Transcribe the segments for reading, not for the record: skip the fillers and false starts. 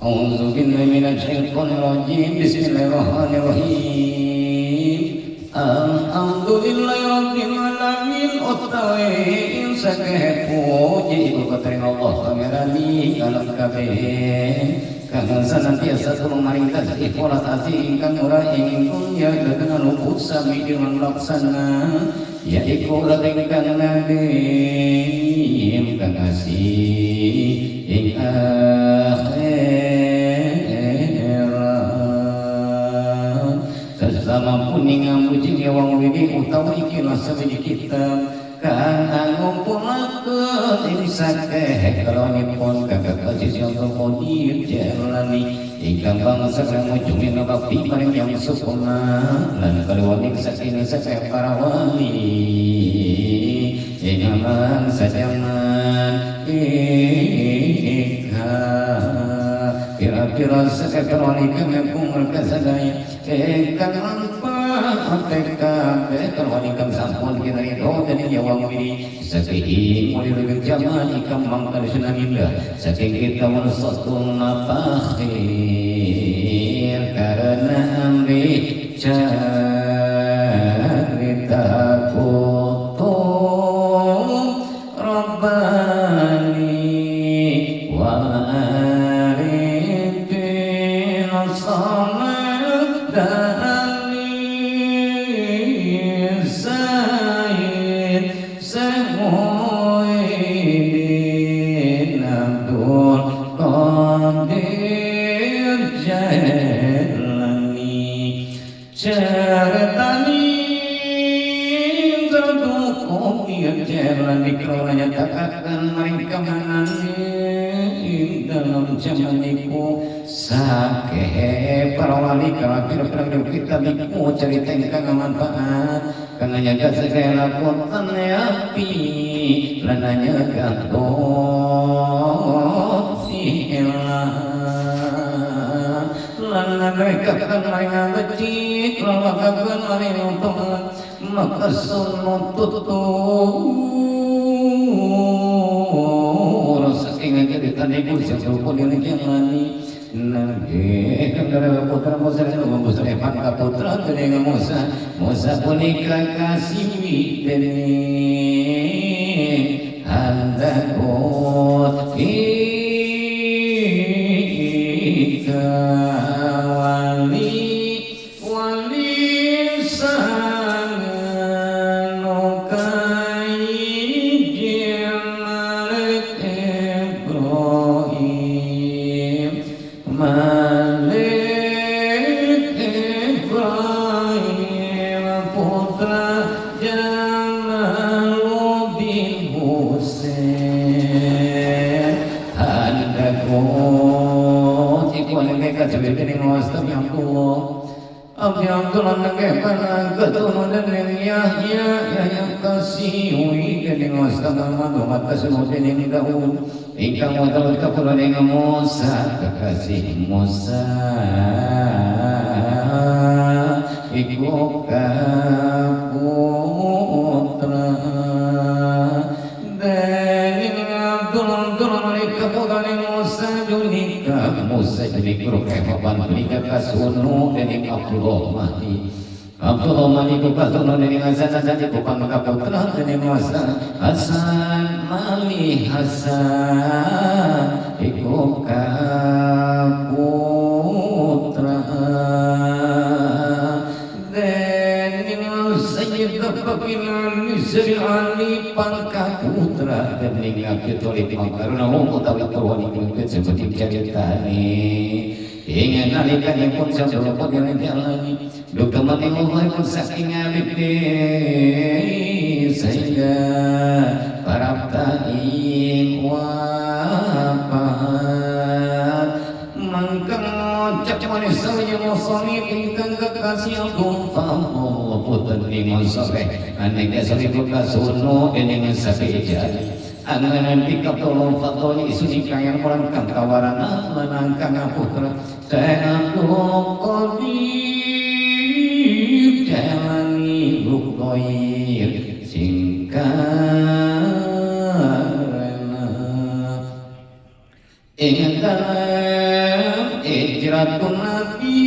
A'udzu billahi minasyaitonir rajim. Bismillahirrahmanirrahim. Alhamdulillahirabbil alamin utawi sakeh puji iku katrina Allah pangerani alam kabeh kang senantiasa tulung maring kasih pola asih ingkang ora ing dunya dhateng luput sami dengan laksana yaiku ingkang nabi ingkang asih ing akhirat sesama puning ngamuji wong wini utawa iki sawiji kitab kang ngumpulaken ing sakeh kalonipun kakak sisi Qadir Jalani ingkang bangsa kang mujungin bakti maring yang sempurna lan kaluwaning saking sakeh para wali ing mangsa jaman ika pira-pira sakeh para wali kang ngapung kasadaya ingkang kabeh karwani kang sampun kinarito dening yawang wiri saking mulih jaman ikam mangkal sunamillah saking kita wasatul nafakhir karena amri cerita kutub Rabbani wal arifin samad Muhyiddin Abdul Qadir Jailani ceritani Abdul Qadir Jailani krana nyatakaken maring kamanane ing dalam jaman iku sakeh para wali kang pira-pira kitab iku cerita ingkang manfaat kang nyaga segala lakotan api lan nyaga lan mereka maring becik lan lakaken maring untung maka sunut tutur saking ceritane iku sing jalani nangge kang putra Musa Musa pangka putra dening Musa Musa punika kasiwi dening handakut ika wali wali sanukai Malik Ibrahim Malik Ibrahim putra Jamaluddin Husain handakut iku nengke kajawi dening Mustafa Abdullah Abi Abdullah nengke panangketunuh dening Yahya Yahya kasiwi dening Mustafa Muhammad kasemu dening Daud ingkang wonten kepulauan ing Musa kekasih Musa iku kaputra dening Abdullah Abdullah kaputrane Musa junika Musa junika rukefaban punika kasunu dening Abdullah Mahdi Abdullah Mahdi ku kasunu dening Hasan Hasan iku pangkaputra dening Musa Hasan Mali Hasan iku kaputra dening Sayyid Bakir Ali Ali pangkaputra dening Abi Thalib mangkaruna utawi purwani seperti caritane ing nalikanipun sabda jalani duka mani pun saking alite sehingga parapta ing wafat mangkang ngucap manis sawi ingkang kekasih Abdul Fadl putri Musa aneka saribu kasuno dening sapi jali anganan pikatulung fatoni isun ingkang yang orang kang kawarana lanang kang putra Abdul Qadir Jalani Ruqair singkarena Ing dalem hijratun Nabi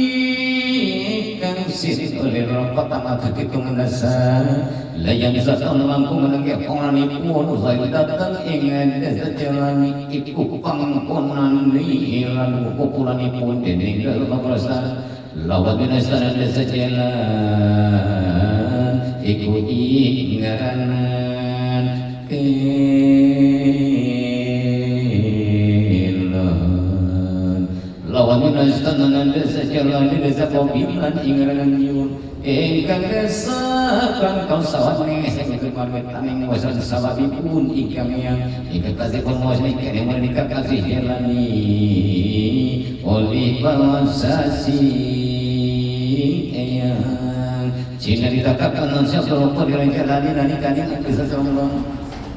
kang sin oleh kota hitungan dasa layan satun mampu menengke panganipun usai datang ing desa jalani iku pangkonan lan kupulanipun dening kaprasan lawat binasa desa jalan iku ing ngaranan lawan minastanan desa jalan desa kopilan ingaranan yun ingkang desa kang kausawane sing marwetaning wasan sawabipun ingkang yang ingkang kasih penguasa ingkang menika kasih jalani oleh bangsa sing eyang cina ditakapkan siapa lupa direncanakan nalika bisa sombong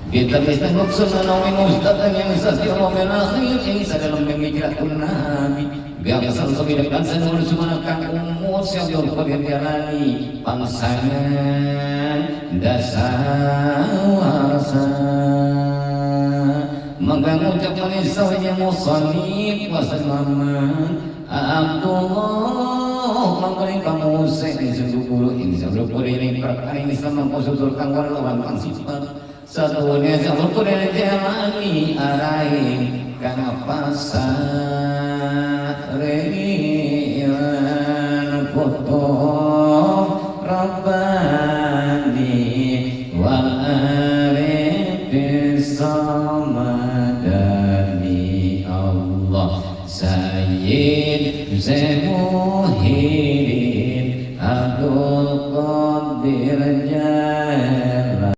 kita bisa maksud nawing ustaz yang sasti Allah akhir ing sadalam hijratun Nabi biasa sampai dan sumana kang umur siap jalani pangsangan dasawasa mangga ngucap manisawnya musannif wasallaman Abdullah mangkaling kamu sing sungguh ing sabro ing perkara ing Islam mangko susul kang lawan kang sifat satunya sabro jalani arai kang pasar rean foto Rabbani wal arif samadani Allah Sayyid Muhyiddin